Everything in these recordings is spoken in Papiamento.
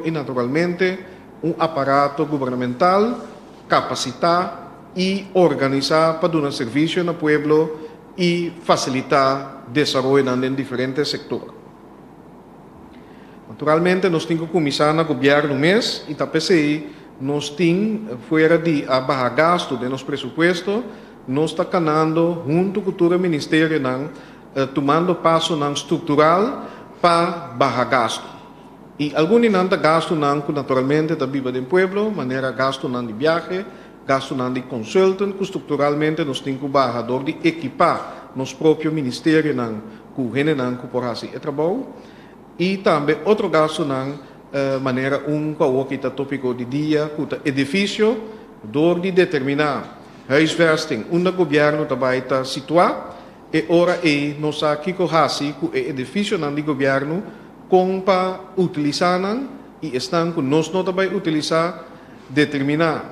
I naturalmente un aparato gubernamental kapasitá i organisá pa duna servisio na pueblo i fasilitá desaroyonan den diferente sektor. Naturalmente nos tin ku kuminsá na gobièrnu mes i ta p'esei nos tin fuera di a baha gastu den nos presupuesto, nos ta kanando huntu ku tur e ministerionan tumando pasonan struktural pa baha gastu. I algun di nan ta gastunan ku naturalmente ta biba den pueblo, manera gastunan di biahe, gastunan di consultant ku strukturalmente nos tin ku baha dor di ekipá nos propio ministerionan ku hendenan ku por hasi e trabou. I tambe otro gastunan manera un ku awoki ta topiko di dia ku ta edifisio dor di determiná huisvesting unda gobièrnu ta bai ta situá. E ora ei nos sa kiko hasi ku e edifisionan di gobièrnu, kon pa utilisá nan i esnan ku nos no ta bai utilisá, determiná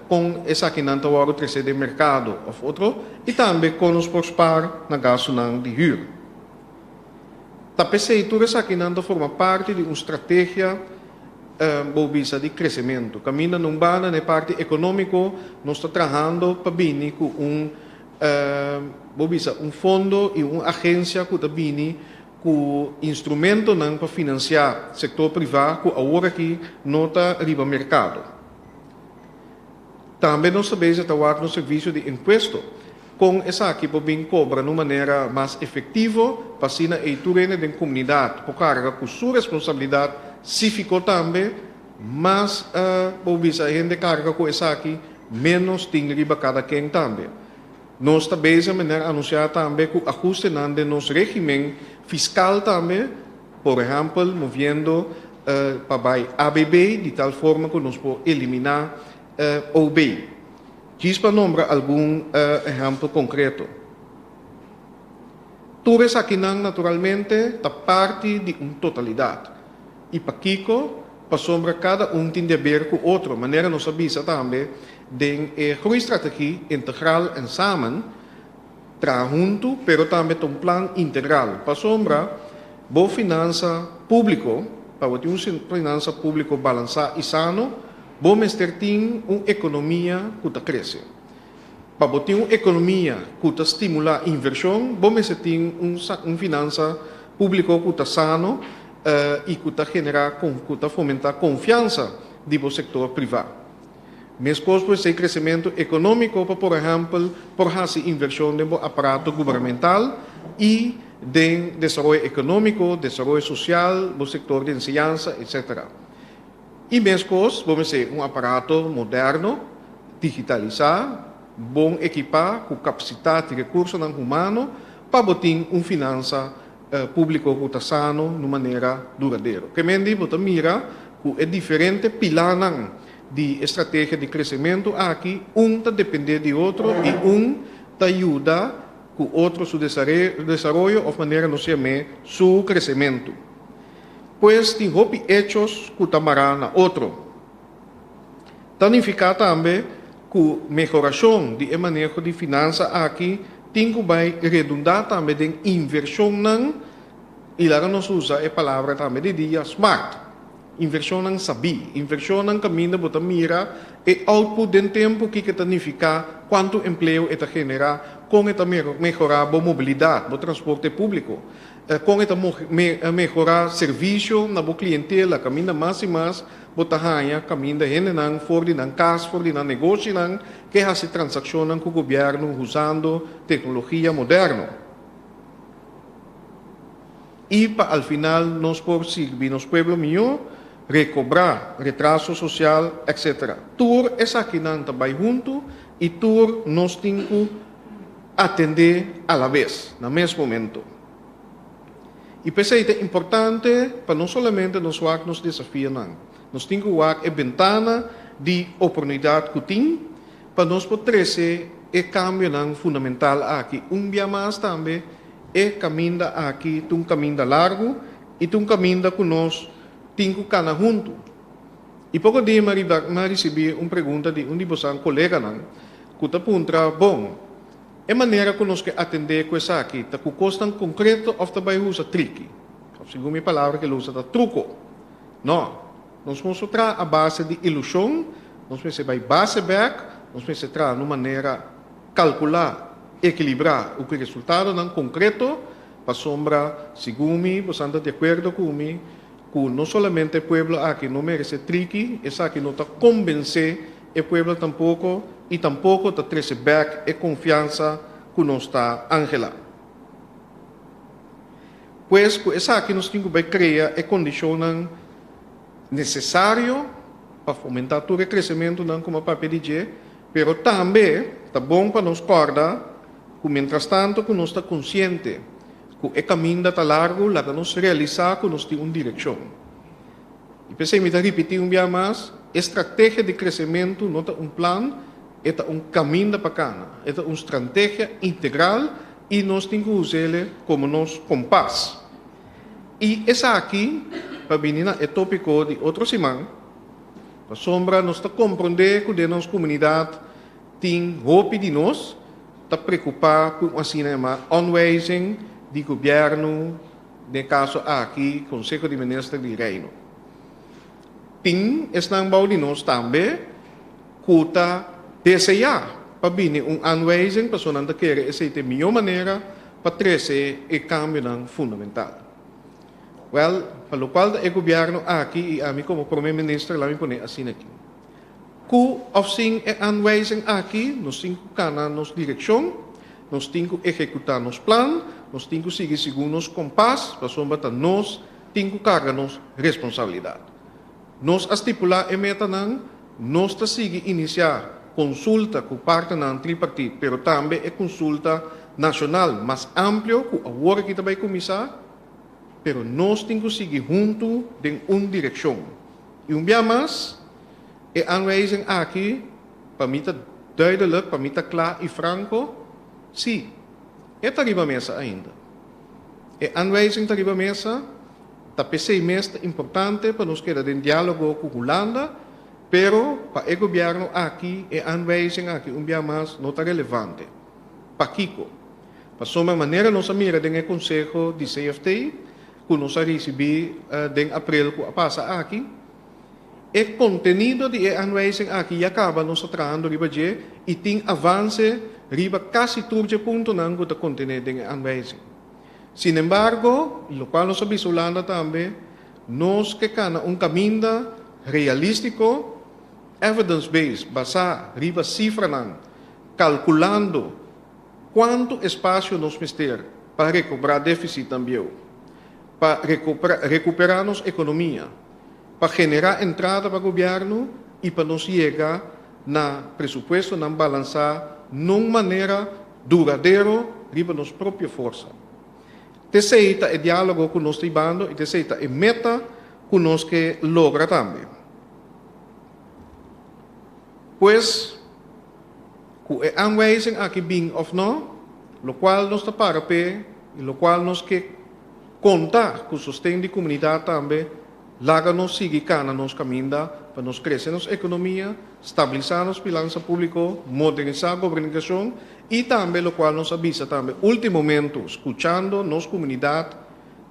kon esakinan ta wòrdu tresé den merkado òf otro i tambe kon nos por spar na gastunan di hür. Ta p'esei tur esakinan ta forma parti di un strategia bo bisa di kresementu. Kaminda na un banda na e parti ekonómiko nos ta trahando pa bini ku un bo bisa un fondo i un agensia ku ta bini ku instrumentonan pa finansiá sektor privá ku awor aki no ta riba merkado. Tambe nos ta bezig ta wak nos servisio di impuesto, kon esaki por bin kobra na un manera mas efektivo pa asina ei tur hende den komunidat por karga ku su responsabilidat síviko tambe, mas bo bisa hende karga ku esaki ménos tin riba kada ken tambe. Nos ta bezig manera anunsiá tambe ku ahustenan den nos régimen fiskal tambe, por ehèmpel moviendo pa bai ABB di tal forma ku nos por eliminá OB. Djis pa nombra algun ehèmpel konkreto. Tur esakinan naturalmente ta parti di un totalidat. I pakiko? Pasobra kada un tin di aber ku otro, manera nos a bisa tambe den e Groeistrategie Integral en Samen, traha huntu, pero tambe ta un plan integral. Pasobra bo finansa públiko, pa bo tin un finansa públiko balansá i sano, bo mester tin un ekonomia ku ta krese. Pa bo tin un ekonomia ku ta stimulá invershon, bo mester tin un finansa públiko ku ta sano i ku ta generá, ku ta fomentá konfiansa di bo sektor privá. Meskos por esei kresementu ekonómiko pa por ehèmpel por hasi invershon den bo aparato gubernamental i den desaroyo ekonómiko, desaroyo sosial, bo sektor di enseñansa, etcetera. I meskos bo mester un aparato moderno, digitalisá, bon ekipá ku kapasitat i rekursonan humano pa bo tin un finansa públiko ku ta sano na un manera duradero. Kemendi bo ta mira ku e diferente pilánan di e strategia di kresementu aki un ta dependé di otro i un ta yuda ku otro su desaroyo òf manera nos yam'é su kresementu. Pues tin hopi echos ku ta mará na otro. Ta nifiká tambe ku mehorashon di e maneho di finansa aki tin ku bai redundá tambe den invershonnan, i laga nos usa e palabra tambe di dia, smart, invershonnan sabí, invershonnan kaminda bo ta mira e output den tempu, kiko e ta nifiká, kuantu empleo e ta generá, kon e ta mehorá bo mobilidat, bo transporte públiko, kon e ta mehorá servisio na bo klientela, kaminda mas i mas Bo ta haña kaminda hendenan for di nan kas, for di nan negoshinan ke hasi transakshonnan ku gobièrnu usando teknologia moderno. I pa al final nos por sirbi nos pueblo mihó, rekobrá retraso sosial, etc. Tur esakinan ta bai huntu i tur nos tin ku atendé alabes, na mes momento. I p'esei ta importante pa no solamente nos wak nos desafionan, nos tin ku wak e bentana di oportunidat ku tin pa nos por trese e kambionan fundamental aki. Un bia mas tambe e kaminda aki ta un kaminda largu i ta un kaminda ku nos tin ku kana huntu. I poko dia mi a risibí un pregunta di un di bosan koleganan ku ta puntra, Bon, E manera ku nos ke atendé ku esaki ta ku kosnan konkreto òf ta bai usa triki? Òf segun mi palabra ke lo usa ta truko. No. Nos no por traha a base di ilushon, nos mester bai base bèk, nos mester traha na un manera kalkulá, ekilibrá, ku resultadonan konkreto, pasobra segun mi, boso ta di akuerdo ku mi, ku no solamente e pueblo aki no meresé triki, esaki no ta konvensé e pueblo tampoko i tampoko ta trese bèk e konfiansa ku nos ta anhelá. Pues ku esaki nos tin ku bai krea e kondishonnan nesesario pa fomentá tur e kresementunan ku mi a papia di dje, pero tambe ta bon pa nos kòrda ku mientrastanto ku nos ta konsiente ku e kaminda ta largu, laga nos realisá ku nos tin un direkshon. I p'esei mi ta ripití un bia mas, e strategia di kresementu no ta un plan, e ta un kaminda pa kana. E ta un strantegia integral i nos tin ku us'ele komo nos kompas. I esaki pa bini na e tópiko di otro siman, pasobra nos ta komprondé ku den nos komunidat tin hopi di nos ta preokupá ku un asina yamá aanwijzing di gobièrnu, den e kaso aki Konseho di Minister di Reino. Tin esnan bou di nos tambe ku ta deseá pa bini un aanwijzing pasobra nan ta kere esei ta e mihó manera pa trese e kambionan fundamental. Wèl, pa lokual ta e gobièrnu aki i ami komo Prome Minister laat mi pone asina aki. Ku òf sin e aanwijzing aki nos tin ku kana nos direkshon, nos tin ku ehekutá nos plan, nos tin ku sigui segun nos kompas pasobra ta nos tin ku karga nos responsabilidat. Nos a stipulá e metanan, nos ta sigui inisiá konsulta ku partnernan tripartit pero tambe e konsulta nashonal mas amplio ku awor aki ta bai kuminsá, pero nos tin ku sigui huntu den un direkshon. I un bia mas, e aanwijzing aki pa mi ta duidelijk, pa mi ta kla i franko, sí, e ta riba mesa ainda. E aanwijzing ta riba mesa, ta p'esei mes ta importante pa nos keda den diálogo ku Hulanda, pero pa e gobièrnu aki e aanwijzing aki un bia mas no ta relevante. Pakiko? Pasobra manera nos a mira den e konseho di CFT, ku nos a risibí den aprel ku a pasa aki. E kontenido di e aanwijzing aki ya kaba nos ta trahando riba dje i tin avanse riba kasi tur dje puntonan ku ta kontené den e aanwijzing. Sinembargo, lokual nos a bisa Hulanda tambe, nos ke kana un kaminda realístiko, evidence-based, basá riba sifranan, kalkulando Kuantu espasio nos mester pa rekobrá défisitnan bieu, pa rekuperá nos ekonomia, pa generá entrada pa gobièrnu i pa nos yega na presupuestonan balansá nun manera duradero riba nos propio forsa? T'esei ta e diálogo ku nos ta hibando i t'esei ta e meta ku nos ke logra tambe. Pues. Ku e aanwijzing aki bin òf nò, lokual nos ta para p'e i lokual nos ke konta ku sosten di komunidat tambe, laga nos sigui kana nos kaminda pa nos krese nos ekonomia, stabilisá nos bilansa públiko, modernisá gobernikashon i tambe lokual nos a bisa tambe último momentu skuchando nos komunidat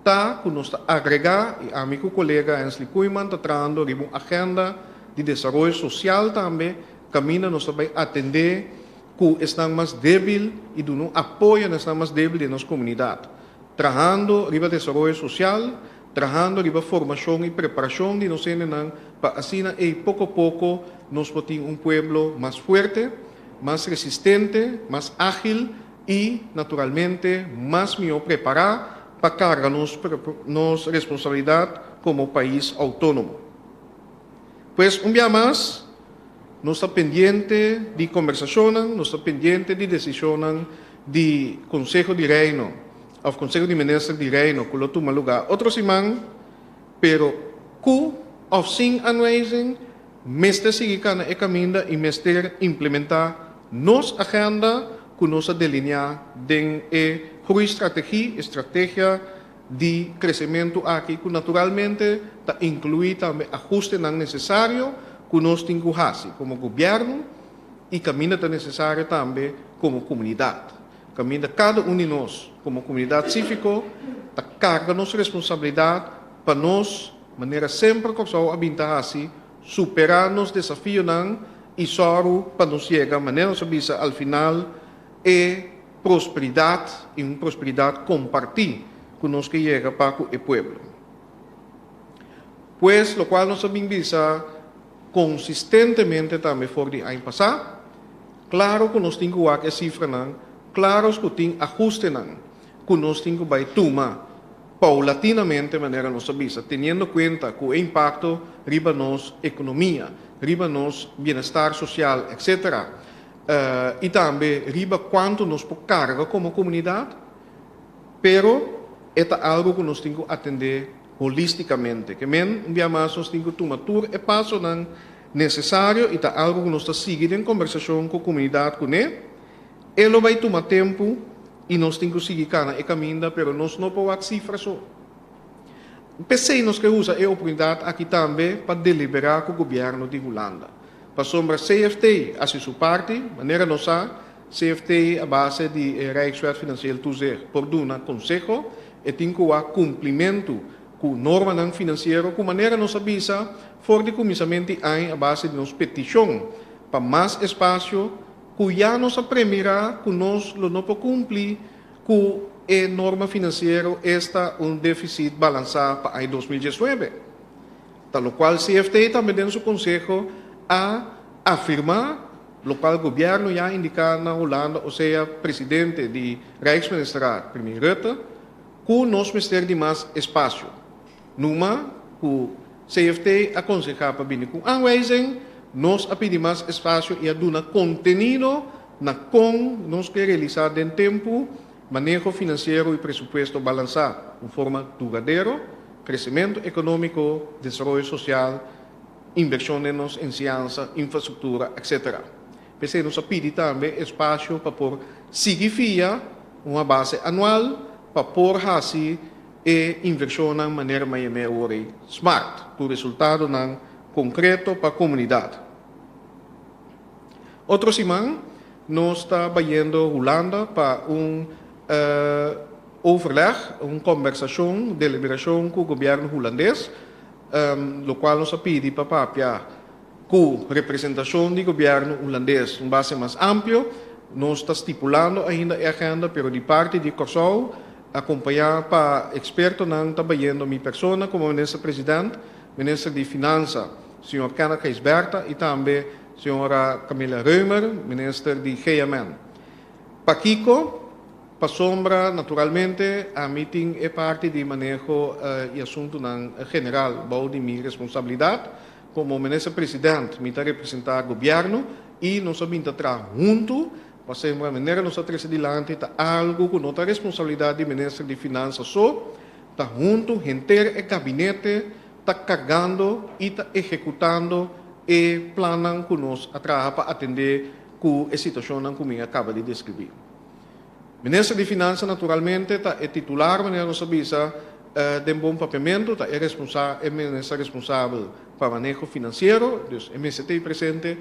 ta ku nos ta agregá i ami ku kolega Hensley Koeiman ta trahando riba un agenda di desaroyo sosial tambe Kaminda nos ta bai atendé ku esnan mas débil i duna un apoyo na esnan mas débil den nos komunidat, trahando riba desaroyo sosial, trahando riba formashon i preparashon di nos hendenan pa asina ei poko poko nos por tin un pueblo mas fuerte, mas resistente, mas ágil i naturalmente mas mihó prepará pa karga nos nos responsabilidat komo pais outónomo. Pues un bia mas, nos ta pendiente di kombersashonnan, nos ta pendiente di desishonnan di Konseho di Reino òf Konseho di Minister di Reino ku lo tuma lugá otro siman, pero ku òf sin aanwijzing mester sigui kana e kaminda i mester implementá nos agenda ku nos a delineá den e Groeistrategie, e strategia di kresementu aki ku naturalmente ta inkluí tambe ahustenan nesesario ku nos tin ku hasi komo gobièrnu i kaminda ta nesesario tambe komo komunidat. Kaminda kada un di nos komo komunidat síviko ta karga nos responsabilidat pa nos. manera semper Kòrsou a bin ta hasi, superá nos desafionan i sòru pa nos yega, manera nos a bisa al final, e prosperidat i un prosperidat kompartí ku nos ke yega pa ku e pueblo. Pues lokual nos a bin bisa konsistentemente tambe for di aña pasá, klaro ku nos tin ku wak e sifranan, klaro ku tin ahustenan ku nos tin ku bai tuma paulatinamente manera nos a bisa, teniendo kuenta ku e impakto riba nos ekonomia, riba nos bienestar sosial, etcetera, i tambe riba kuantu nos por karga komo komunidat, pero e ta algu ku nos tin ku atendé holístikamente. Ke men, un bia mas nos tin ku tuma tur e pasonan nesesario i ta algu ku nos ta sigui den kombersashon ku komunidat kuné. E lo bai tuma tempu i nos tin ku sigui kana e kaminda, pero nos no por wak sifra so. P'esei nos ke usa e oportunidat aki tambe pa deliberá ku gobièrnu di Hulanda. Pasobra CFT hasi su parti, manera nos sa, CFT a base di e Rijkswet Financieel Toezicht por duna konseho, e tin ku wak kumplimentu ku normanan finansiero ku manera nos a bisa for di kuminsamentu di aña a base di nos petishon pa mas espasio ku ya nos a premirá ku nos lo no por kumpli ku e norma finansiero esta un defisit balansá pa aña 2019. Ta lokual CFT tambe den su konseho a afirmá, lokual gobièrnu ya a indiká na Hulanda osea presidente di Rijksministerraad, Premier Rutte, ku nos mester di mas espasio. Numa ku CFT a konsehá pa bini ku aanwijzing, nos a pidi mas espasio i a duna kontenido na kon nos ke realisá den tempu maneho finansiero i presupuesto balansá, un forma duradero, kresementu ekonómiko, desaroyo sosial, invershon den nos enseñansa, infrastruktura, etc. P'esei nos a pidi tambe espasio pa por sigui fia un base anual pa por hasi e invershonnan manera Miami awor ei smart, ku resultadonan konkreto pa komunidat. Otro siman nos ta bayendo Hulanda pa un overleg, un kombersashon, deliberashon ku gobièrnu hulandes, lokual nos a pidi pa papia ku representashon di gobièrnu hulandes un base mas amplio. Nos ta stipulando ainda e agenda, pero di parti di Kòrsou, akompañá pa ekspertonan ta bayendo mi persona komo minister president, minister di Finansa, señor Kenneth Gijsbertha i tambe señora Camilla Römer, minister di GMN. Pakiko? Pasobra naturalmente ami tin e parti di maneho i asuntunan general bou di mi responsabilidat. Komo minister president mi ta representá gobièrnu i nos a bin ta traha huntu pasobra manera nos a trese dilanti ta algu ku no ta responsabilidat di minister di Finansa so, ta huntu henter e gabinete ta kargando i ta ehekutando e plannan ku nos a traha pa atendé ku e situashonnan ku mi a kaba di deskribí. Minister di Finansa naturalmente ta e titular, manera nos a bisa den bon papiamentu, ta e responsa e minister responsabel pa maneho finansiero, dus e mester ta ei presente,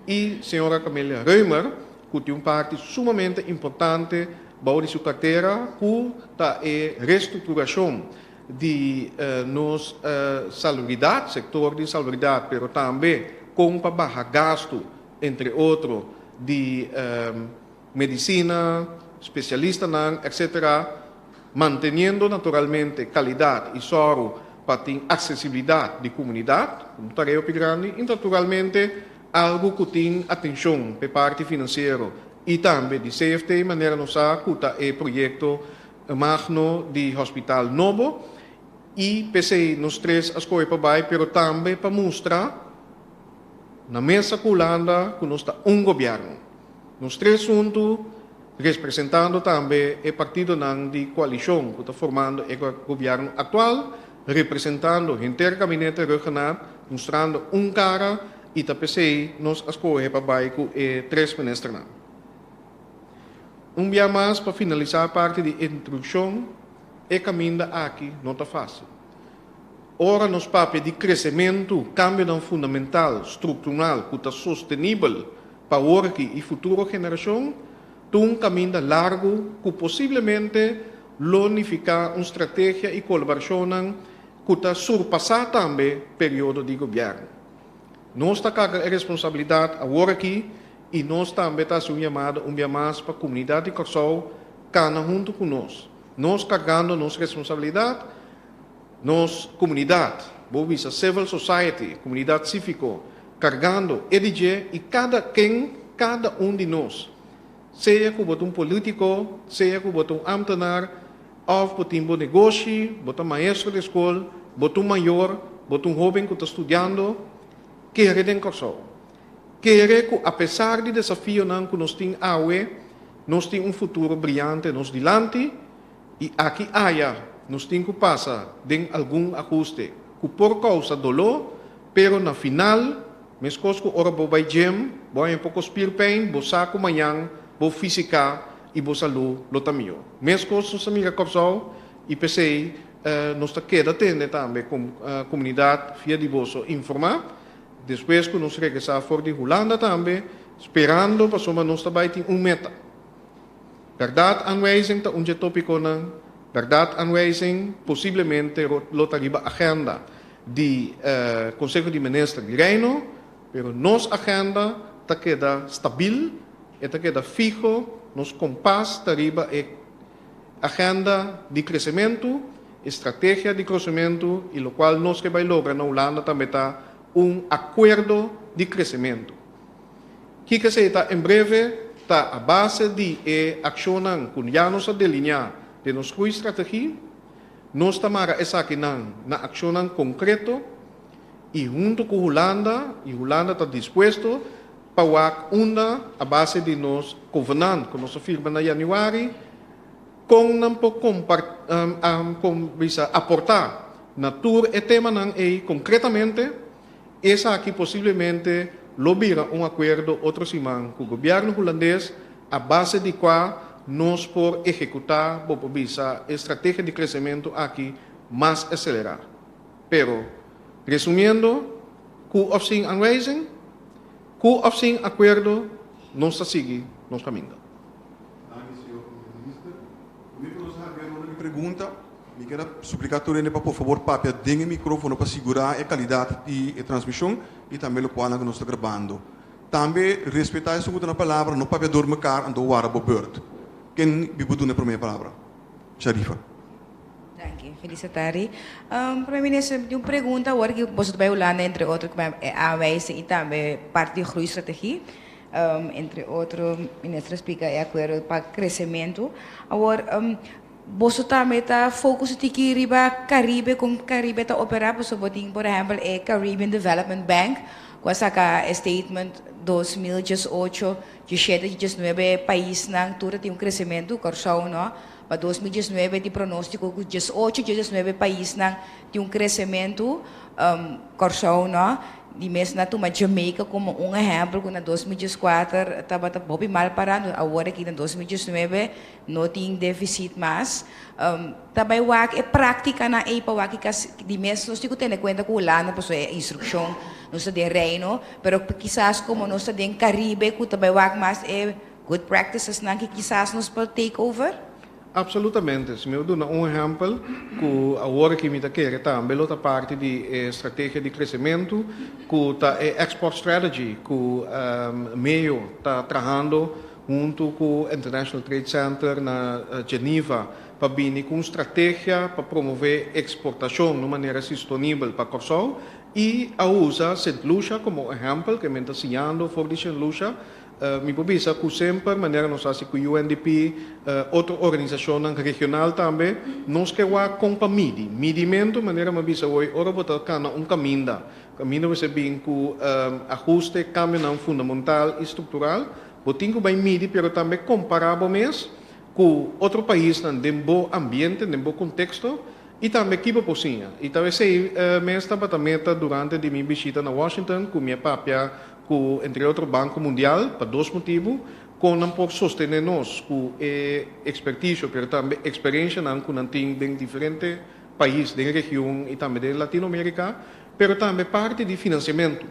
i señora Camelia Römer ku tin un parti sumamente importante bou di su kartera ku ta e restrukturashon di nos salubridat, sektor di salubridat, pero tambe kon pa baha gastu, entre otro di medisina, spesialistanan, etc. Manteniendo naturalmente kalidat i sòru pa tin aksesibilidat di komunidat, un tarea hopi grandi, i naturalmente algu ku tin atenshon p'e parti finansiero i tambe di CFT, manera nos sa ku ta e proyekto magno di hospital nobo i p'esei nos tres a skohe pa bai, pero tambe pa mustra na mesa ku Hulanda ku nos ta un gobièrnu. Nos tres huntu, representando tambe e partidonan di koalishon ku ta formando e gobièrnu aktual, representando henter gabinete Rhuggenaath, mustrando un kara i ta p'esei nos a skohe pa bai ku e tres ministernan. Un bia mas pa finalisá parti di introdukshon, e kaminda aki no ta fásil. Ora nos papia di kresementu, kambionan fundamental, struktural ku ta sostenibel pa awor aki i futuro generashon, ta un kaminda largu ku posiblemente lo nifiká un strategia i kolaborashonnan. ku ta surpasá tambe periodo di gobièrnu. Nos ta karga e responsabilidat awor aki i nos tambe ta hasi un yamada un bia mas pa komunidat di Kòrsou kana huntu ku nos. Nos kargando nos responsabilidat, nos komunidat, bo bisa civil society, komunidat síviko, kargando e di dje i kada ken, kada un di nos, sea ku bo ta un polítiko, sea ku bo ta un ámtenar, òf bo tin bo negoshi, bo ta maestro di skol, bo ta un mayor, bo ta un hóben ku ta studiando, kere den Kòrsou. Kere ku apesar di desafionan ku nos tin awe, nos tin un futuro briante nos dilanti i aki aya nos tin ku pasa den algun ahuste ku por kousa doló, pero na final, meskos ku ora bo bai gym, bo haña poko spierpijn, bo sa ku mañan bo físika i bo salú lo ta mihó. Meskos nos ta mira Kòrsou i p'esei nos ta keda tende tambe komunidat via di boso informá. Despues ku nos regresá for di Hulanda tambe, sperando pasobra nos ta bai tin un meta. Bèrdat aanwijzing ta un dje tópikonan. Bèrdat aanwijzing posiblemente lo ta riba agenda di Konseho di Minister di Reino, pero nos agenda ta keda stabil, e ta keda fiho, nos kompas ta riba e agenda di kresementu, e strategia di kresementu i lokual nos ke bai logra na Hulanda tambe ta un akuerdo di kresementu. Kiko esei ta en breve? Ta a base di e akshonnan ku ya nos a delineá den nos groeistrategie, nos ta mara esakinan na akshonnan konkreto i huntu ku Hulanda, i Hulanda ta dispuesto pa wak unda a base di nos kovenant ku nos a firma na yanüari, kon nan por bisa aportá na tur e temanan ei konkretamente. Esaki posiblemente lo bira un akuerdo otro siman ku gobièrnu hulandes a base di kua nos por ehekutá, bo por bisa, e strategia di kresementu aki mas aselerá. Pero, resumiendo, ku òf sin aanwijzing, ku òf sin akuerdo, nos ta sigui nos kaminda. Danki, señor Primer Minister. Promé ku nos habri e ronda di pregunta, Mi kier a supliká tur hende pa por fabor papia den e mikrófono pa sigurá e kalidat di e transmishon i tambe lokualnan ku nos ta grabando. Tambe respetá esun ku ta na palabra, no papia dor mekar anto wara bo bùrt. Ken bi por duna e promé palabra? Sharifa. Danki. Felis atari. Prome Minister, mi tin un pregunta awor ki boso ta bai Hulanda entre otro ku e aanwijzing i tambe parti di groeistrategie. Entre otro Minister a splika e akuerdo pa kresementu. Awor Boso tambe ta focus tiki riba Caribe, con Caribe ta opera, pasobra bo tin por ehempel e Caribbean Development Bank cu a saca e statement 2018, 17, 19 paisnan tur ta tin un crecemento, Corsou no, pa 2019 tin pronostico cu 18, 19 paisnan tin un crecemento, Corsou no. Di mes nan tuma Jamaica como un ehempel cu na 2014 tabata hopi mal para, awor aki na 2019 No tin deficit mas. Ta bai wak e practicanan ey pa wak kikas di mes nos tin cu tene cuenta cu Hulanda pasobra e instruccion nos ta den Reino, pero kisas como nos ta den Caribe cu ta bai wak mas e good practices nan ki kisas nos por take over? Absolutamente. Si mi por duna un ehempel cu awor aki mi ta kere tambe lo ta parti di e strategia di crecemento cu ta e export strategy cu MEO ta trahando huntu ku International Trade Center na Geneva pa bini ku un strategia pa promové eksportashon na un manera sistonibel pa Kòrsou i a usa Sint Lucia komo ehèmpel ke men ta siñando for di Sint Lucia. Mi por bisa ku semper manera nos hasi ku UNDP, otro organisashonnan regional tambe, nos ke wak kon pa midi. Midimentu manera mi a bisa hoy ora bo ta kana un kaminda, kaminda mester bin ku ahuste, kambionan fundamental i struktural. Bo tin ku bai midi pero tambe kompará bo mes ku otro paisnan den bo ambiente, den bo konteksto i tambe ki bo por siña. I ta esei mes tabata meta durante di mi bishita na Washington ku mi a papia ku entre otro Banko Mundial pa dos motibu, kon nan por sostené nos ku e ekspertisio pero tambe eksperenshanan ku nan tin den diferente pais den region i tambe den Latinoamerika pero tambe parti di finansiamentu.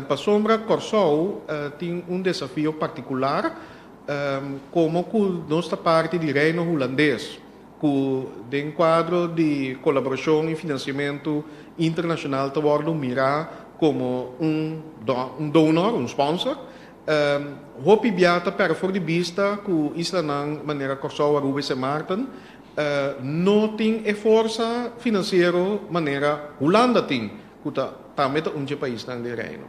Pasobra Kòrsou tin un desafio partikular komo ku nos ta parti di Reino Hulandes. ku den kuadro di kolaborashon i finansiamentu internashonal ta wòrdu mirá komo un un donor, un sponsor. Hopi bia ta pèrdè for di bista ku islanan manera Kòrsou, Aruba i Sint Maarten no tin e forsa finansiero manera Hulanda tin, ku ta tambe ta un dje paisnan den Reino.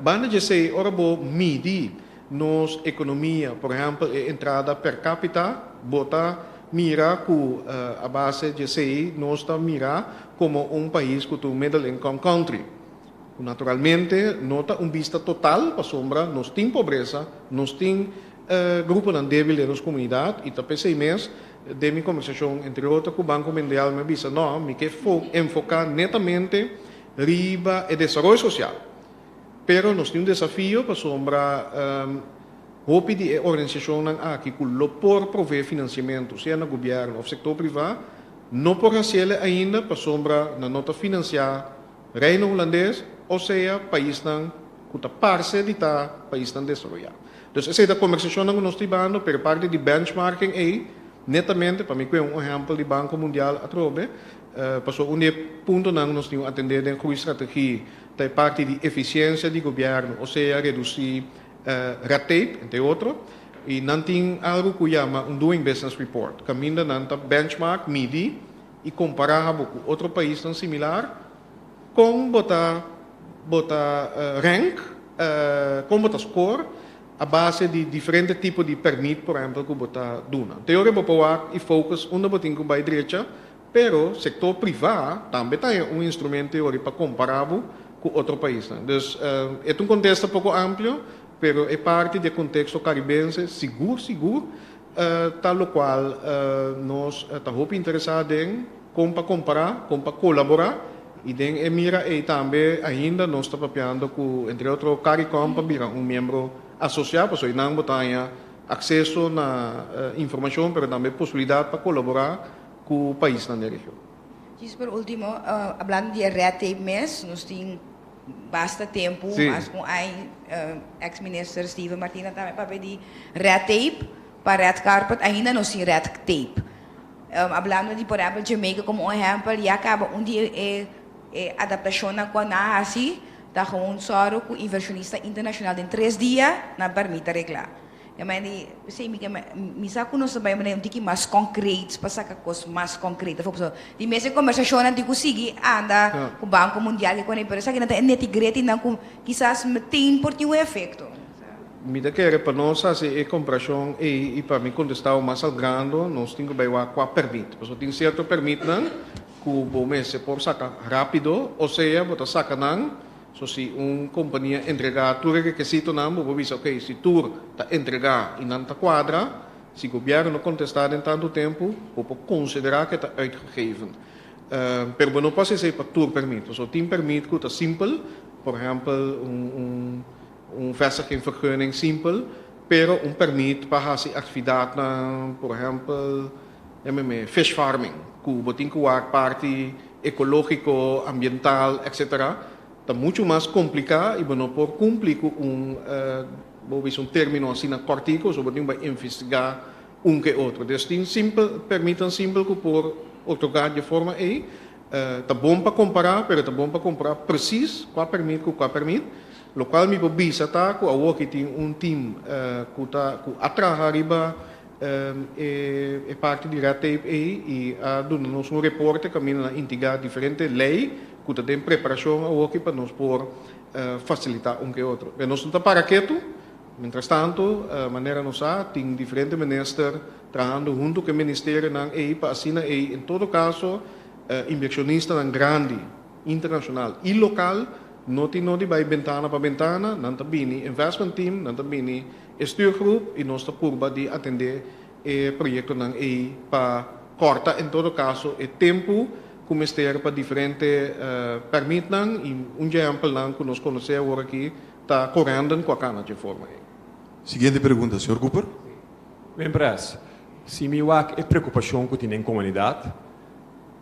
Banda di esei, ora bo midi nos ekonomia, por ehèmpel e entrada per kapita, bo ta mira ku a base di esei nos ta mira komo un pais ku ta un middle income country, ku naturalmente no ta un bista total pasobra nos tin pobresa, nos tin gruponan débil den nos komunidat i ta p'esei mes den mi kombersashon entre otro ku Banko Mundial mi a bisa no, mi ke enfoká netamente riba e desaroyo sosial. Pero nos tin un desafio pasobra hopi di e organisashonnan aki ku lo por provee finansiamentu, sea na gobièrnu òf sektor privá, no por hasiel ainda pasobra nan no ta finansiá Reino Hulandes o sea paisnan ku ta parse di ta paisnan desaroyá. Dus esei ta kombersashonnan ku nos ta hibando, pero parti di benchmarking ei netamente, pa mi kue un ehèmpel di Banko Mundial atrobe, pasobra un di e puntonan ku nos tin ku atendé den groeistrategie ta e parti di efisiensia di gobièrnu, osea redusí red tape, entre otro. I nan tin algu ku yama un doing business report, kaminda nan ta benchmark, midi i kompará bo ku otro paisnan similar, kon bo ta bo ta rank, kon bo ta score a base di diferente tipo di pèrmit, por ehèmpel, ku bo ta duna. Teoria bo por wak i focus unda bo tin ku bai drecha. Pero sektor privá tambe ta haña un instrumento e ora pa kompará bo ku otro paisnan. Dus e ta un kontesta poko amplio, pero e parti di e konteksto karibense sigur sigur ta lokual nos ta hopi interesá den kon pa kompará, kon pa kolaborá i den e mira ei tambe ainda nos ta papiando ku entre otro Caricom pa bira un miembro asosiá pasobra einan bo ta haña akseso na informashon pero tambe posibilidat pa kolaborá ku paisnan den region. Djis por ultimo, hablando di e red tape mes, nos tin basta tempu, mas ku un aña, ex minister Steven Martina tambe papia di red tape pa red carpet, ainda nos tin red tape. Hablando di por ehempel Jamaica komo un ehempel, ya kaba un di e e adaptashonnan ku nan a hasi ta gewoon sòru ku invershonista internashonal den tres dia nan pèrmit ta reglá. E mei di, p'esei mi ke mi sa ku nos ta bai manera un tiki mas konkret pa saka kos mas konkret afó. Pasobra di mes e kombersashonnan tin ku sigui anda ku Banko Mundial i kone, pero esaki nan ta e neti-gretinan ku kisas meteen por tin un efekto. Mi ta kere pa nos hasi e komparashon ei i pa mi kontestá bo mas al grando nos tin ku bai wak kua pèrmit. Pasobra tin sierto pèrmitnan ku bo mester por saka rápido, osea bo ta saka nan. So si un kompania entregá tur e rekesitonan, bo por bisa ok, si tur ta entregá i nan ta kuadra, si gobièrnu no kontestá den tantu tempu, bo por konsiderá ku e ta uitgegeven. Pero bo no por hasi esei pa tur pèrmit. Pasobra tin pèrmit ku ta simpel, por ehèmpel un un un vestigingvergunning simpel, pero un pèrmit pa hasi aktividatnan, por ehèmpel, yam'e fish farming, ku bo tin ku wak parti ekológiko, ambiental, etcetera, ta muchu mas kompliká i bo no por kumpli ku un, bo bisa un término asina kòrtiku, so bo tin ku bai investigá un ke otro. Dus tin simpel, pèrmitnan simpel ku por otorgá di e forma ei. Ta bon pa kompará, pero ta bon pa kompará presis kua pèrmit ku kua pèrmit. Lokual mi por bisa ta ku awoki tin un tim ku ta ku a traha riba E parti di red tape ei i a duna nos un reporte kaminda nan intigá diferente lei ku ta den preparashon awoki pa nos por fasilitá un ke otro. Pero nos no ta para ketu, mientras tanto manera nos sa tin diferente minister trahando huntu ku e ministerionan ei pa asina ei en todo kaso inbershonistanan grandi internashonal i lokal no tin no di bai bentana pa bentana, nan ta bini investment team, nan ta bini E stuurgroep i nos ta purba di atendé e proyektonan ei pa kòrta en todo kaso e tempu ku mester pa diferente pèrmitnan i un dje ehèmpelnan ku nos konosé awor aki ta Corendon ku a kana dje forma ei. Siguiente pregunta, señor Cooper. Ben Pres, si mi wak e preokupashon ku tin den komunidat,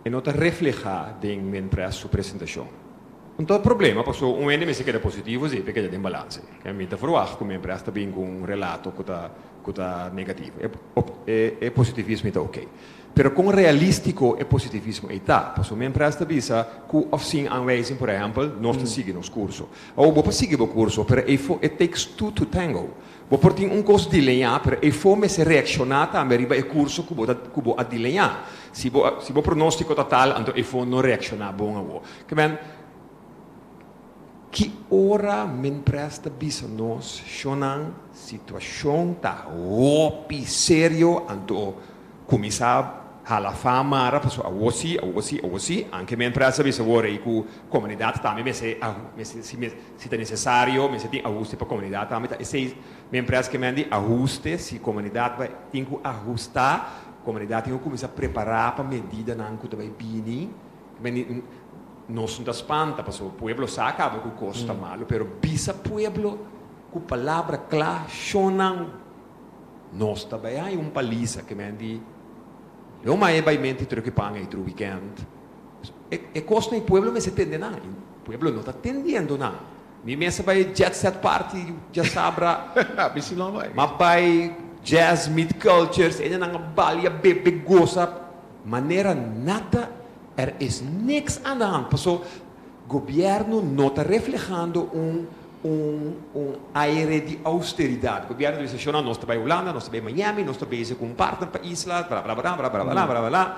e no ta reflehá den Minpres su presentashon. Un ta problema paso un hende mester keda positivo si e keda den balanse. Mi ta verwagt ku Minpres ta bin ku un relato ku ta ku ta negativo. E e positivismo ta oke. Pero kon realístiko e positivismo ei ta? Pasobra MinPres ta bisa ku òf sin aanwijzing, por ehèmpel, nos ta sigui nos kurso. Awor bo por sigui bo kurso, pero eifo it takes two to tango. Bo por tin un kos dileñá, pero eifo mester reakshoná tambe riba e kurso ku bo ta ku bo a dileñá. Si bo si bo pronóstiko ta tal, anto eifo no reakshoná bon awor. Ke men, ki ora MinPres ta bisa nos, Shonnan, situashon ta hopi serio, anto Kuminsá hala fa mara pasobra awor sí, awor sí, awor sí. Anke mi empresa bisa awor ei ku komunidat tambe mester mester si si ta nesesario mester tin ahuste pa komunidat tambe ta esei mi empresa ke men di ahuste si komunidat bai tin ku ahustá komunidat tin ku kuminsá prepará pa medidanan ku ta bai bini men di nos no ta spanta pasobra pueblo sa kaba ku kos ta malu pero bisa pueblo ku palabra kla shonnan. Nos ta bai haña un palisa ke men di lo mai e bai menti truki pan ei tru weekend. E e kos na e pueblo mester tende nan. E pueblo no ta tendiendo nan. Mi mes a bai jet set party djasabra. Mi si no a bai. M'a bai jazz meet cultures e nan a balia bebe gosa manera nada er is niks aan de hand paso Gobierno no ta reflehando un un un aire di austeridad. Gobierno ta bisa shona nos ta bay Hulanda, nos ta bay Miami, nos ta bezig cu un partner pa isla, bla bla bla bla bla bla bla bla.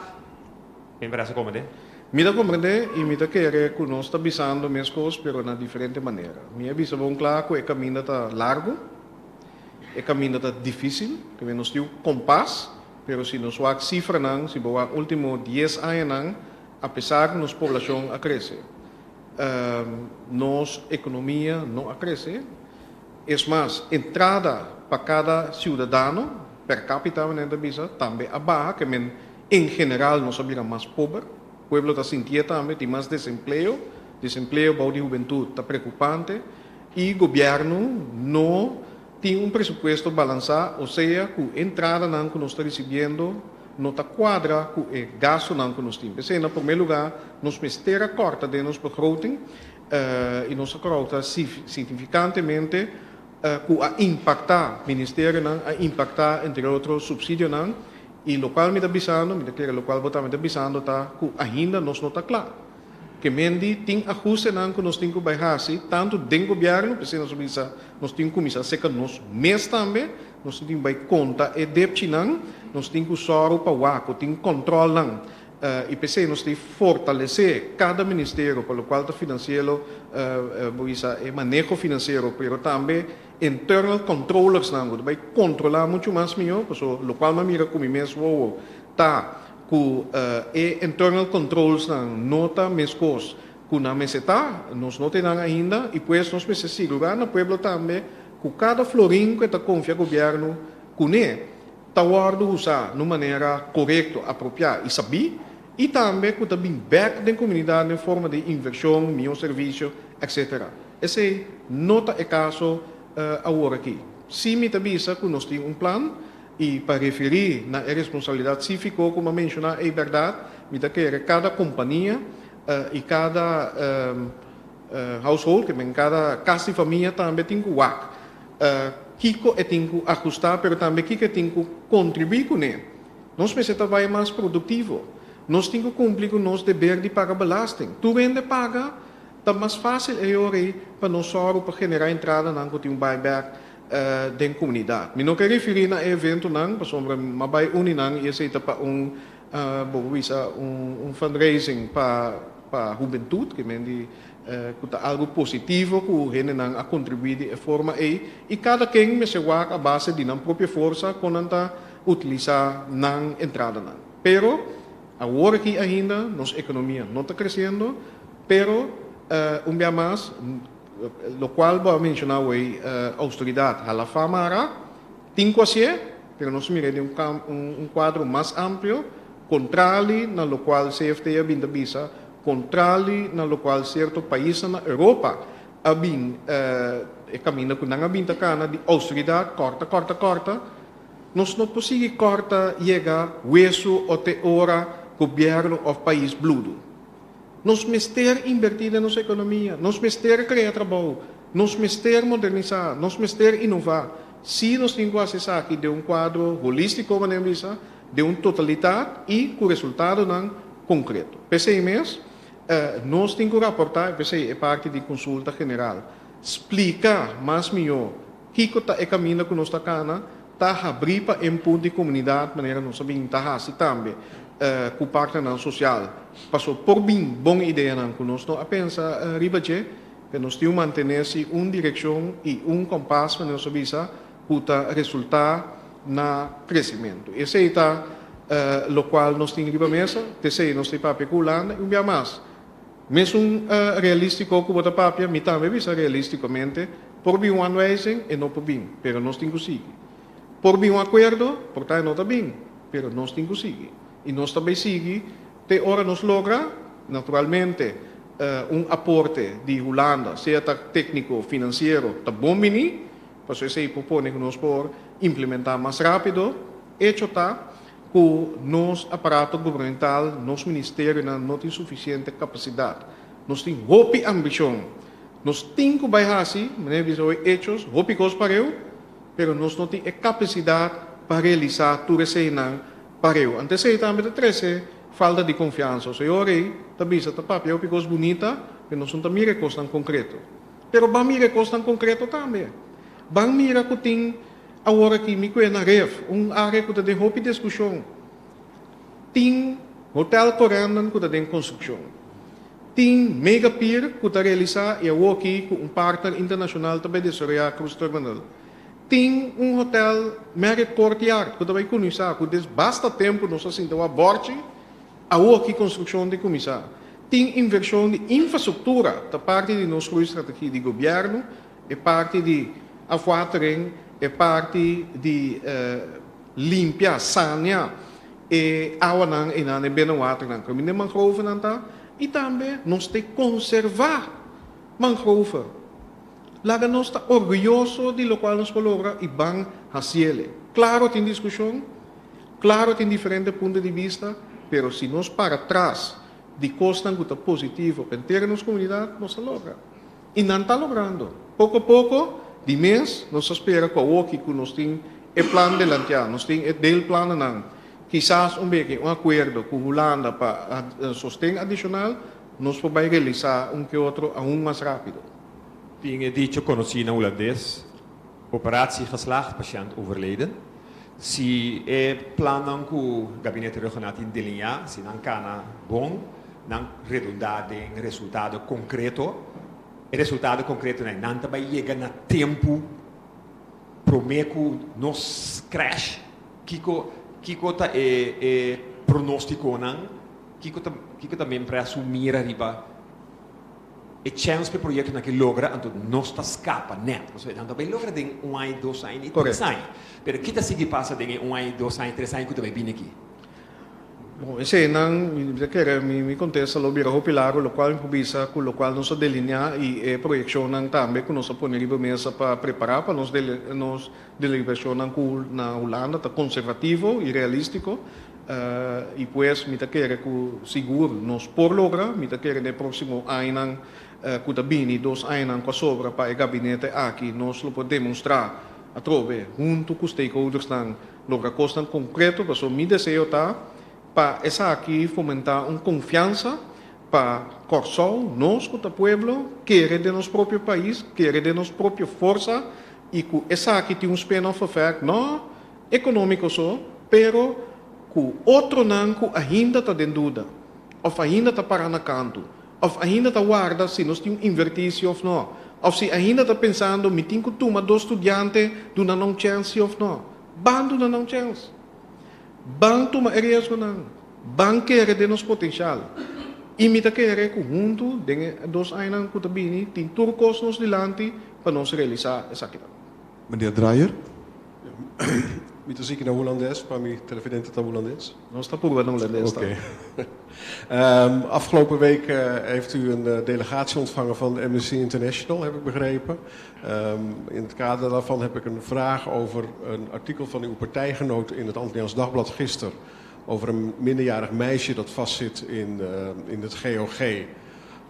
Mi parece comprende? Mi ta comprende y mi ta kere cu nos ta bisando mescos pero na diferente manera. Mi a bisa bon cla cu e caminda ta largo, e caminda ta dificil, cu nos tin un compas, pero si nos wak cifranan, si bo wak ultimo dies añanan, Apesar ku nos poblashon a krese, nos ekonomia no a krese. Es mas, entrada pa kada siudadano, per kapita manera ta bisa, tambe a baha, ke men en general nos a bira mas pober. Pueblo ta sintié tambe, tin mas desempleo, desempleo bou di hubentut ta preokupante i gobièrnu no tin un presupuesto balansá, osea ku entradanan ku nos ta risibiendo no ta kuadra ku e gastunan ku nos tin. P'esei, na promé lugá, nos mester a kòrta den nos begroting i nos a kòrta signifikantemente ku a impaktá ministerionan, a impaktá entre otro supsidionan i lokual mi ta bisando, mi ta kere lokual bo tambe ta bisando ta ku ainda nos no ta kla. Ke mendi tin ahustenan ku nos tin ku bai hasi tantu den gobièrnu, p'esei nos a bisa nos tin ku kuminsá seka nos mes tambe, nos tin bai konta e depchinan, nos tin ku sòru pa wak ku tin kòntròlnan i p'esei nos tin fortalesé kada ministerio pa lokual ta finansiero, bo bisa e maneho finansiero pero tambe internal controllersnan ku ta bai kontrolá muchu mas mihó pasobra lokual mi a mira ku mi mes wowo ta Ku e internal controlsnan no ta meskos ku nan mester ta, nos no tin nan ainda i pues nos mester sigurá na pueblo tambe ku kada florin ku e ta konfia gobièrnu kuné ta wòrdu usá na un manera korekto, apropiá i sabí i tambe ku ta bin bèk den komunidat den forma di invershon, mihó servisio, etcetera. Esei no ta e kaso awor aki. Sí mi ta bisa ku nos tin un plan. I pa referí na e responsabilidat síviko ku mi a menshoná ei bèrdat, mi ta kere kada kompania i kada household, ke men kada kas di famia tambe tin ku wak kiko e tin ku ahustá pero tambe kiko e tin ku kontribuí kuné. Nos mester ta bai mas produktivo. Nos tin ku kumpli ku nos deber di paga belasting. Tur hende paga, ta mas fásil e ora ei pa nos sòru pa generá entradanan ku tin un bai bèk den komunidat. Mi no ke referí na e eventonan pasobra mi a bai uni nan i esei ta pa un bo por bisa un fundraising pa pa hubentut ke men di ku ta algu positivo ku hendenan a kontribuí di e forma ei i kada ken mester wak a base di nan propio forsa kon nan ta utilisá nan entradanan. Pero awor aki ainda nos ekonomia no ta kresiendo pero un bia mas Locual bo a menciona awey, austeridad hala fama ara, tin cu hacié, pero nos mira den un cuadro mas amplio, contrali na locual CFT a bin ta bisa, contrali na locual cierto paisnan na Europa a bin, e caminda cu nan a bin ta cana di austeridad, corta, corta, corta, nos no por sigui corta yega weso o te ora gobierno of pais bludo. Nos mester inbertí den nos ekonomia, nos mester krea trabou, nos mester modernisá, nos mester inová. Sí nos tin ku hasi esaki den un kuadro holístiko, manera mi bisa, Den un totalitat i ku resultadonan konkreto. P'esei mes, nos tin ku raportá, i p'esei e parti di konsulta general, splika mas mihó kiko ta e kaminda ku nos ta kana, ta habrí pa input di komunidat manera nos a bin ta hasi tambe ku partnernan sosial. Paso por bin bon ideanan ku nos no a pensa riba dje, pero nos tin un mantené si un direkshon i un kompas manera nos a bisa ku ta resultá na kresimentu. Esei ta lokual nos tin riba mesa, p'esei nos ta papia ku Hulanda i un bia mas. Mesun realístiko ku bo ta papia, mi tambe bisa realístikamente, por bin un aanwijzing, e no por bin, pero nos tin ku sigui. Por bin un akuerdo, por ta e no ta bin, pero nos tin ku sigui. I nos ta bai sigui te ora nos logra, naturalmente, un aporte di Hulanda, sea ta tékniko, finansiero, ta bon bini, Pasobra esei por pone ku nos por implementá mas rápido. Echo ta ku nos aparato gubernamental, nos ministerionan no tin sufisiente kapasidat. Nos tin hopi ambishon. Nos tin ku bai hasi, manera bisa hoy, echos, hopi kos pareu, pero nos no tin e kapasidat pa realisá tur eseinan pareu. Anto esei tambe ta trese falta di konfiansa. Osea, ora ei ta bisa ta papia hopi kos bunita, pero nos no ta mira e kosnan konkreto. Pero ban mira e kosnan konkreto tambe. Ban mira ku tin awor aki mi kue na Ref, un área ku ta den hopi diskushon. Tin Hotel Corendon ku ta den konstrukshon. Tin Mega Pier ku ta realisá i awor aki ku un partner internashonal ta bai desaroyá Cruise Terminal. Tin un hotel Marriott Courtyard ku ta bai kuminsá ku des basta tempu nos a sinta wak bòrchi. Awor ki konstrukshon tin kuminsá? Tin invershon di infrastruktura ta parti di nos groeistrategie di gobièrnu, e parti di afwatering, e parti di limpia, sania e awanan einan, e binnenwaternan kaminda e mangrovenan ta, i tambe nos ta konservá mangrove. Laga nos ta orguyoso di lokual nos por logra i ban hasiele. Klaro tin diskushon. Claro tin diferente punto di bista, pero si nos para tras di cosnan cu ta positivo pa henter nos comunidad, nos ta logra. Y nan ta logrando. Poco poco, di mes, nos ta spera cu awoki cu nos tin e plan delantea, nos tin e deelplannan, kisas un beke un acuerdo cu Hulanda pa sosten adicional, nos por bay realisa un ke otro aun mas rapido. Tin e dicho conoci na Hulandes, Operatie geslaagd, patiënt overleden. Si e plannan ku Gabinete Rhuggenaath tin delineá, si nan kana bon, nan redundá den resultado konkreto, e resultado konkretonan nan ta bai yega na tempu promé ku nos crash? Kiko kiko ta e e pronóstikonan? Kiko ta kiko ta Minpres su mira riba E chèns pa e proyektonan aki logra, anto nos ta skapa nèt. Pasobra nan ta bai logra den un aña, dos aña ni tres aña. Pero ki ta sigui pasa den e un aña, dos aña, tres aña ku ta bai bini aki? Bon, eseinan mi ta kere mi kontesta lo bira hopi largu, lokual mi por bisa ku lokual nos a delineá i e proyekshonnan tambe ku nos a pone riba mesa pa prepará pa nos nos deliberashonnan ku na Hulanda ta konservativo i realístiko. I pues mi ta kere ku sigur nos por logra, mi ta kere den e próksimo añanan ku ta bini, dos añanan ku a sobra pa e gabinete aki, nos lo por demonstrá atrobe huntu ku stakeholdersnan logra kosnan konkreto, pasobra mi deseo ta pa esaki fomentá un konfiansa pa Kòrsou, nos ku ta pueblo, kere den nos propio pais, kere den nos propio forsa i ku esaki tin un spin-off effect no económico so, pero cu otronan cu ainda ta den duda, of ainda ta para na canto, of ainda ta warda si nos tin un inverti si of no, of si ainda ta pensando mi tin cu tuma dos studiante duna nan un chance si of no. Ban duna nan un chance. Ban tuma e riesgonan. Ban kere den nos potencial. Y mi ta kere cu hunto den e dos añanan cu ta bini tin tur cos nos dilanti pa nos realisa esakinan. Meneer Draaier. Mi ta sigui na Hulandes, pa mi televidente ta Hulandes. Nos ta purba na Hulandes ta. Oké. Afgelopen week heeft u een delegatie ontvangen van Amnesty International, heb ik begrepen. In het kader daarvan heb ik een vraag over een artikel van uw partijgenoot in het Antilliaans Dagblad gisteren. Over een minderjarig meisje dat vastzit in, in het GOG.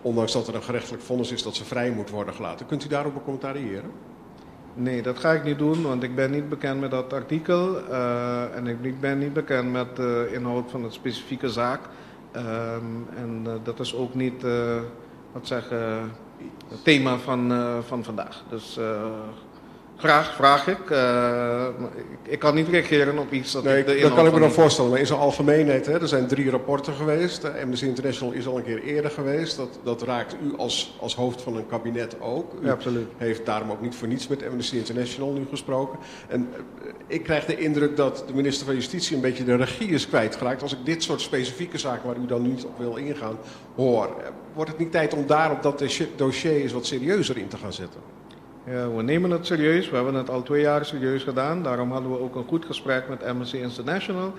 Ondanks dat er een gerechtelijk vonnis is dat ze vrij moet worden gelaten. Kunt u daarop commentariëren? Nee, dat ga ik niet doen, want ik ben niet bekend met dat artikel en ik ben niet bekend met de inhoud van het specifieke zaak. En dat is ook niet, wat zeggen, het thema van vandaag. Dus graag vraag ik. Ik kan niet reageren op iets dat Nee, ik de dat inhoud kan ik me van dan niet voorstellen. Maar in zijn algemeenheid, hè, er zijn 3 rapporten geweest. Amnesty International is al een keer eerder geweest. Dat raakt u als hoofd van een kabinet ook. U Ja, absoluut. heeft daarom ook niet voor niets met Amnesty International nu gesproken. En ik krijg de indruk dat de minister van Justitie een beetje de regie is kwijtgeraakt. Als ik dit soort specifieke zaken waar u dan niet op wil ingaan, hoor. Wordt het niet tijd om daar op dat dossier eens wat serieuzer in te gaan zetten? Ja, we nemen het serieus. We hebben het al 2 jaar serieus gedaan. Daarom hadden we ook een goed gesprek met Amnesty International.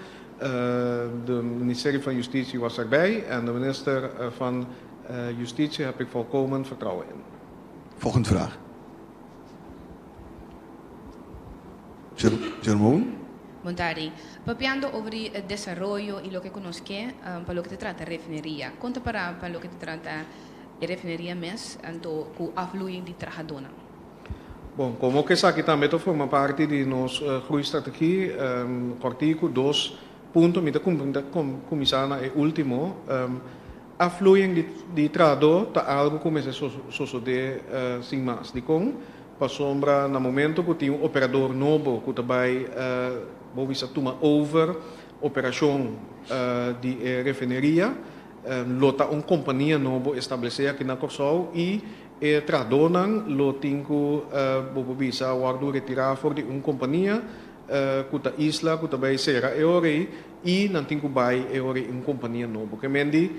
De ministerie van Justitie was erbij en de minister van Justitie heb ik volkomen vertrouwen in. Volgende vraag. Jerome? Bon tardi. Papiando over el desarrollo y lo que conozco, para lo que te trata refinería. Conta para lo que te trata refinería mes, anto ku afvloeiing di trahadona. Bom, como que aqui também forma parte de nossa groeistrategie, cortico, 2 puntos, me começar na último, afvloeiing di trahador ta algo que começa a suceder sem mais. De com, pa sombra, no momento que tem um operador novo que também, vou ver se toma over operação de refineria, lota uma companhia novo estabelecer aqui na Corsol e tradonan lo tinko, vou ver se guardo retirar for de uma companhia que ta isla que também será eore e não tinko vai eore uma companhia novo. Que mendi,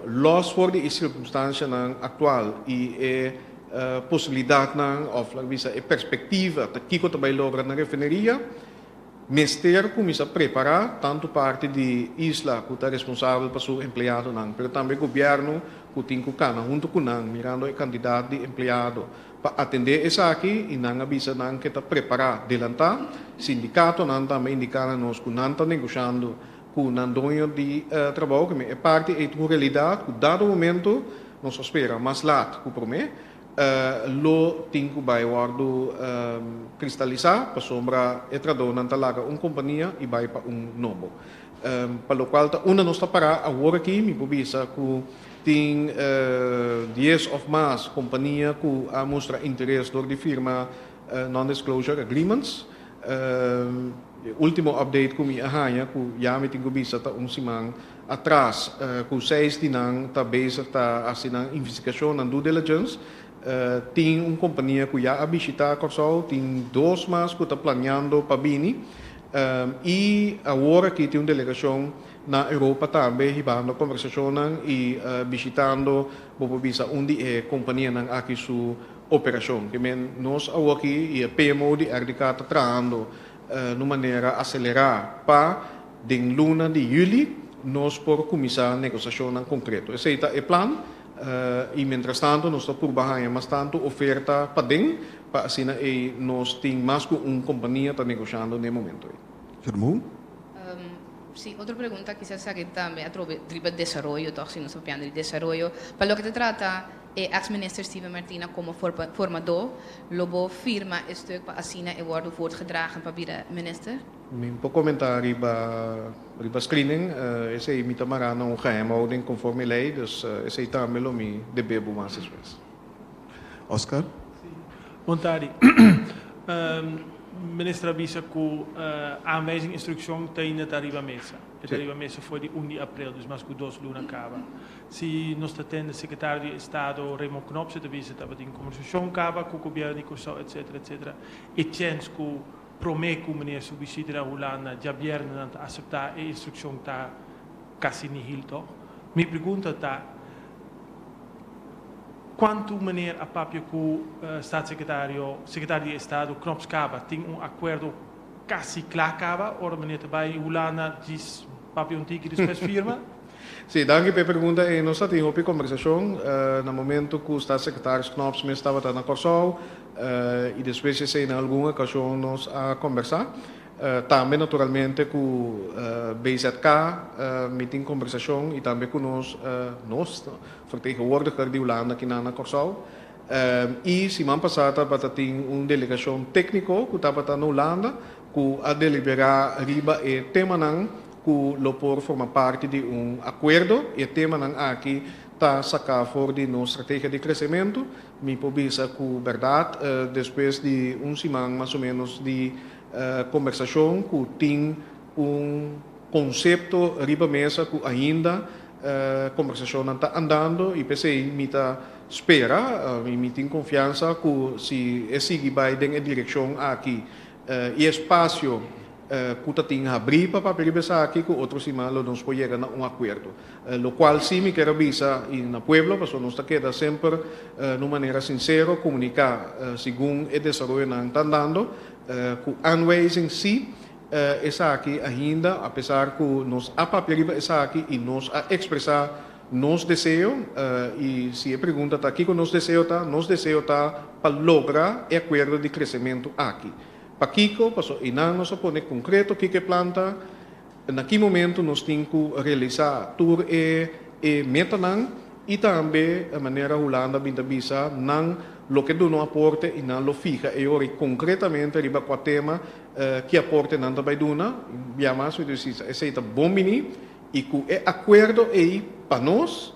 los for de circunstância nan actual e possibilidade nan of la visa e perspectiva ta kiko também logra na refineria. Mester começa a preparar tanto parte de isla que está responsável para seu empregado não, mas também governo que tem que cana junto com não, mirando a quantidade de empregado para atender essa aqui e não avisa não que está preparar adelantar sindicato não também indicar a nós que não está negociando com não dono de trabalho que é parte é uma realidade que dado momento nós espera mais lá que promete, lo tem que vai guardo cristalizar para sombra e trador não talaga uma companhia e vai para um novo. Para o qual tá uma não está para agora aqui me publica que tem 10 of mais companhia que a mostra interesse door de firma non-disclosure agreements. Último update que me arranha que já me tenho visto tá um simang atrás, que 6 dinang tá bezig tá assinando investigação and due diligence. Tem uma companhia que já visita Corsol, tem 2 mais que está planeando para Bini. E agora aqui tem uma delegação na Europa também, ribando conversação e visitando, vou visa onde é companhia nang aqui sua operação. Que men nós agora aqui e a PMO de RDK está trabalhando de maneira acelerada para em luna de julho nós por começar a negociação em concreto. Esse é o plano. E mientras tanto, nós estamos por baixar mais tanto oferta para dentro, para assim e nós temos mais que uma companhia está negociando no momento. Germán? Sí, otra pregunta quizás aquí también, a través del desarrollo, todo si nos está del desarrollo. Para lo que te trata, ex-minister Steven Martina como formador, lobo firma een stuk para asina e worden voortgedragen para de minister? Mi por comenta riba screening, esey mi ta mara na un geheimhouding conforme ley, dus esey tambe lo mi debe bo mas despues. Oscar? Si. Bon tardi. Minister a bisa cu aanwijzing instructie ta na riba mesa. E riba mesa for di 1 di april, dus mas cu 2 luna caba. Si nos ta tende secretario di Estado Raymond Knops, ta bisa tabatin conversacion caba cu gobierno di Corsou, et cetera, et cetera. E chance cu prome cu meneer su bishita na Hulanda, diabierna ta acepta e instructie ta casi nihil, toch? Mi pregunta ta, cuanto meneer a papia cu staatssecretario, secretario di Estado Knops caba, tin un acuerdo casi cla caba, ora meneer ta bay Hulanda, diz papia un tiki despues firma? Si, danki pa e pregunta. Nos tin un conversacion na momento cu staatssecretaris Knops mes tabata na Corsou, y despues en algun ocasion nos a conversa. Tambe naturalmente cu BZK mi tin conversacion y tambe cu nos, no, vertegenwoordiger di Hulanda aki na Corsou. I siman pasá tabata tin un delegashon tékniko ku tabata na Hulanda ku a deliberá riba e temanan ku lo por forma parti di un akuerdo. E temanan aki ta saká for di nos strategia di kresementu. Mi por bisa ku bèrdat despues di un siman mas o ménos di kombersashon ku tin un konsepto riba mesa ku ainda kombersashonnan ta andando i p'esei mi ta spera i mi tin konfiansa ku si e sigui bai den e direkshon aki i espasio ku ta tin habrí pa papia riba esaki ku otro siman lo nos por yega na un akuerdo. Lokual sí mi kier a bisa i na pueblo pasobra nos ta keda semper na un manera sinsero komuniká segun e desaroyonan ta andando ku aanwijzing sí esaki ainda apesar ku nos a papia riba esaki i nos a ekspresá nos deseo i si e pregunta ta kiko nos deseo ta, nos deseo ta pa logra e akuerdo di kresementu aki. Pakiko? Pasobra einan nos a pone konkreto kiko e plan ta, na ki momento nos tin ku realisá tur e e metanan i tambe manera Hulanda bin ta bisa nan lo ke duna un aporte i nan lo fiha e ora i konkretamente riba kua tema ki aporte nan ta bai duna. Bia mas mi ta bisa esei ta bon bini i ku e akuerdo ei pa nos,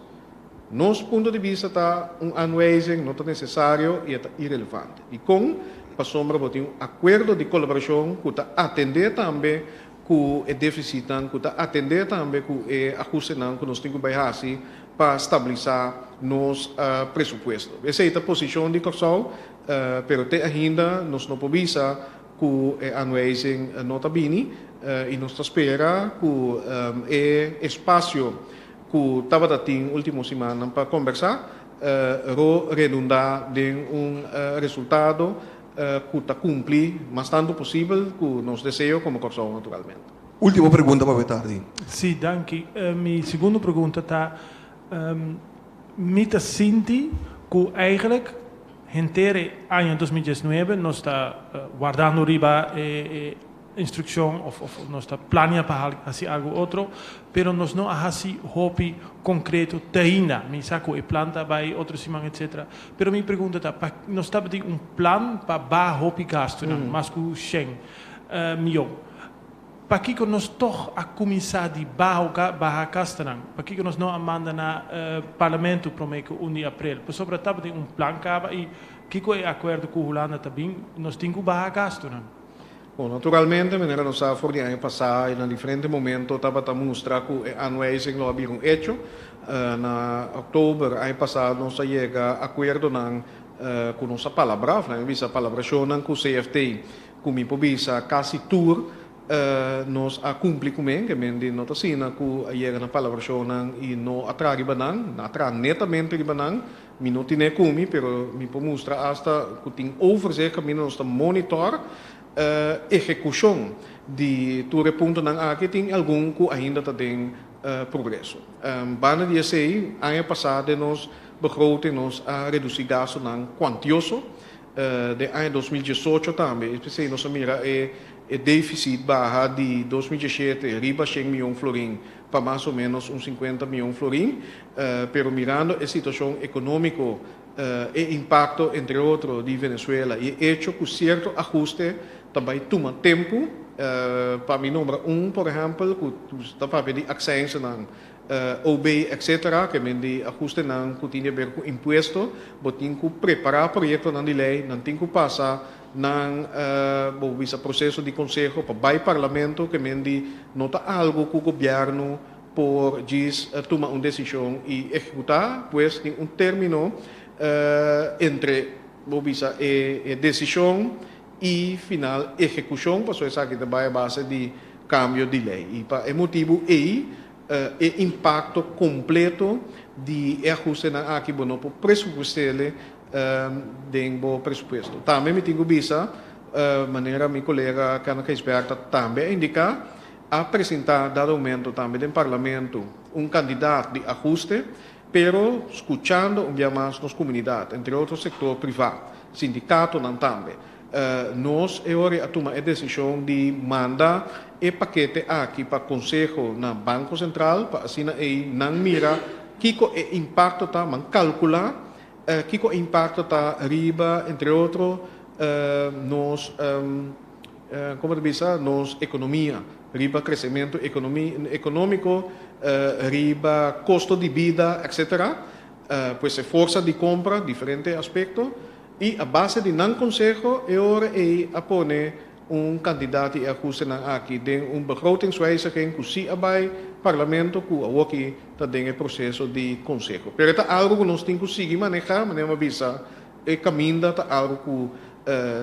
Nos punto di bista ta un aanwijzing no ta necesario y e ta irelevante. Dicon? Pasobra bo tin un acuerdo di colaboracion cu ta atende tambe cu e deficitnan, cu ta atende tambe cu e ajustenan cu nos tin cu bay haci pa stabilisa nos presupuesto. Esey ta posicion di Corsou, pero te ainda nos no por bisa cu e aanwijzing no ta bini y nos ta spera cu e espacio ku tabata tin último simannan pa kombersá, ro redundá den un resultado ku ta kumpli mas tantu posibel ku nos deseo komo Kòrsou naturalmente. Último pregunta pa Betardi. Sí, danki. Mi segundo pregunta ta, mi ta sinti ku eigenlijk henter e aña 2019 nos ta wardando riba e instrukshon òf òf nos ta plania pa hasi algu otro, pero nos no a hasi hopi konkreto te ainda. Mi sa ku e plan ta bai otro siman etsetera, pero mi pregunta ta pa nos tabatin un plan pa baha hopi gastunan, mas ku shen mion. Pakiko nos tòg a kuminsá di baha baha gastunan? Pakiko nos no a manda na parlamento promé ku un di aprel? Pasobra tabatin un plan kaba i kiko e akuerdo ku Hulanda ta bin, nos tin ku baha gastunan. Bon, naturalmente, manera nos sa for di aña pasá i na diferente momento tabata mustra ku e aanwijzing lo a bira un echo. Na òktober aña pasá nos a yega akuerdonan ku nos a palabrá, òf nan a bisa palabrashonnan ku CFT, ku mi por bisa kasi tur nos a kumpli ku men, ke men di no ta asina ku a yega na palabrashonnan i no a traha riba nan, nan a traha netamente riba nan. Mi no tine ku mi, pero mi por mustra asta ku tin overzicht kaminda nos ta monitor ehekushon di tur e puntonan aki. Tin algun ku ainda ta den progreso. Banda di esei, aña pasá den nos begroting nos a redusí gastunan kuantioso. Den aña 2018 tambe, p'esei nos a mira e deficit baha di 2017 riba shen mion florin pa mas o menos un 50 mion florin, pero mirando e situacion economico, e impacto entre otro di Venezuela y e hecho cu cierto ahuste ta bay tuma tempo, pa mi nombra un por ehempel cu ta papia di accijnsennan, OB etc. Ke men di ahustenan cu tin di haber cu impuesto, bo tin cu prepara proyectonan di ley, nan tin cu pasa nan bo bisa proceso di conseho pa bay parlamento, ke men di no ta algo cu gobierno por djis tuma un decision y ehecuta, pues tin un termino entre bo bisa e decision y final ehecucion, pasobra esaki ta bay a base di cambio di ley y pa e motibo ey e impacto completo di e ahustenan aki bo no por presupuestele den bo presupuesto. Tambe mi tin cu bisa, manera mi colega Kenneth Gijsbertha tambe a indica, a presenta dado momento tambe den Parlamento un candidaat di ahuste, pero scuchando un bia mas nos comunidad, entre otro sector priva, sindicatonan tambe. Nos e ora a tuma e decision di manda e pakete aki pa conseho na Banco Central pa asina ey nan mira kico e impacto ta, man calcula. Kiko e impakto ta riba, entre otro, nos, komo ta bisa, nos ekonomia, riba kresementu ekonómiko, riba kosto di bida, etcetera. Pues e forsa di kompra, diferente aspekto, i a base di nan konseho e ora ei a pone un kantidat di e ahustenan aki den un begrotingswijziging ku si a bai Parlamento ku awoki ta den e proseso di konseho. Pero e ta algu ku nos tin ku sigui manehá, manera mi a bisa, e kaminda ta algu ku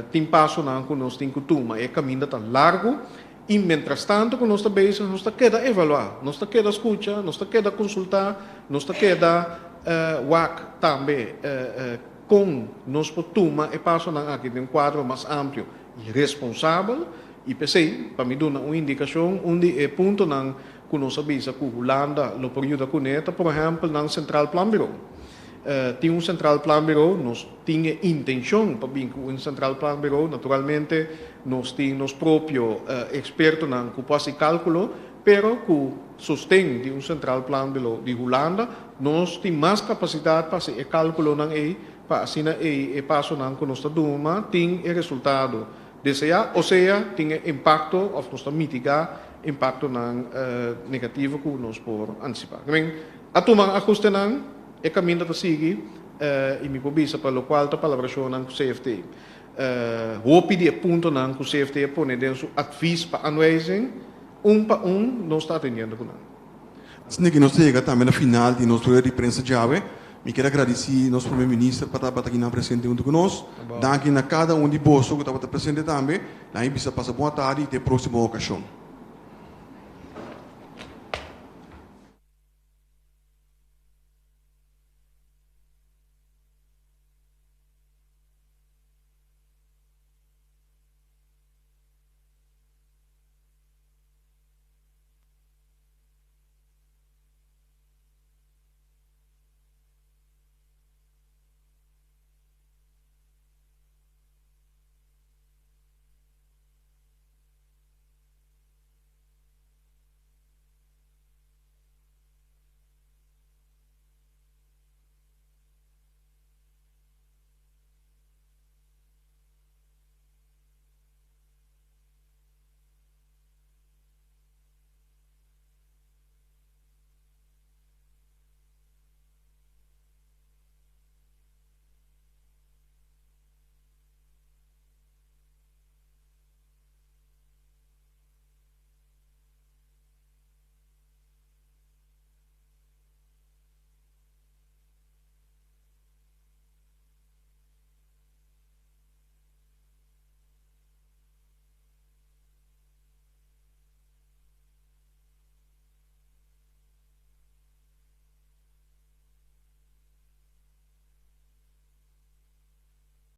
tin pasonan ku nos tin ku tuma. E kaminda ta largu i mientrastanto ku nos ta bezig nos ta keda evaluá, nos ta keda skucha, nos ta keda konsultá, nos ta keda wak tambe kon nos por tuma e pasonan aki den un kuadro mas amplio i responsabel i p'esei pa mi duna un indikashon un di e puntonan ku nos a bisa ku Hulanda lo por yuda kuné ta por ehèmpel nan Centraal Planbureau. Tin un Centraal Planbureau, nos tin e intenshon pa bin ku un Centraal Planbureau, naturalmente nos tin nos propio ekspertonan ku por hasi kálkulo, pero ku sosten di un Centraal Planbureau di Hulanda nos tin mas kapasidat pa hasi e kálkulonan ei Pa asina ei e pasonan ku nos ta duma tin e resultado deseá, osea tin e impakto òf nos ta mitigá impaktonan negativo ku nos por antisipá. Ke men, a tuma ahustenan, e kaminda ta sigui i mi por bisa pa lokual ta palabrashonnan ku CFT. Hopi di e puntonan ku CFT a pone den su advis pa aanwijzing, un pa un nos ta atendiendo ku nan. Asina ki nos ta yega tambe na final di nos rueda di prensa djawe. Mi kier a gradisí nos Prome Minister pa tabata akinan presente huntu ku nos. Danki na kada un di boso ku tabata presente tambe. Nan a bisa pasa bon atardi i te próksimo okashon.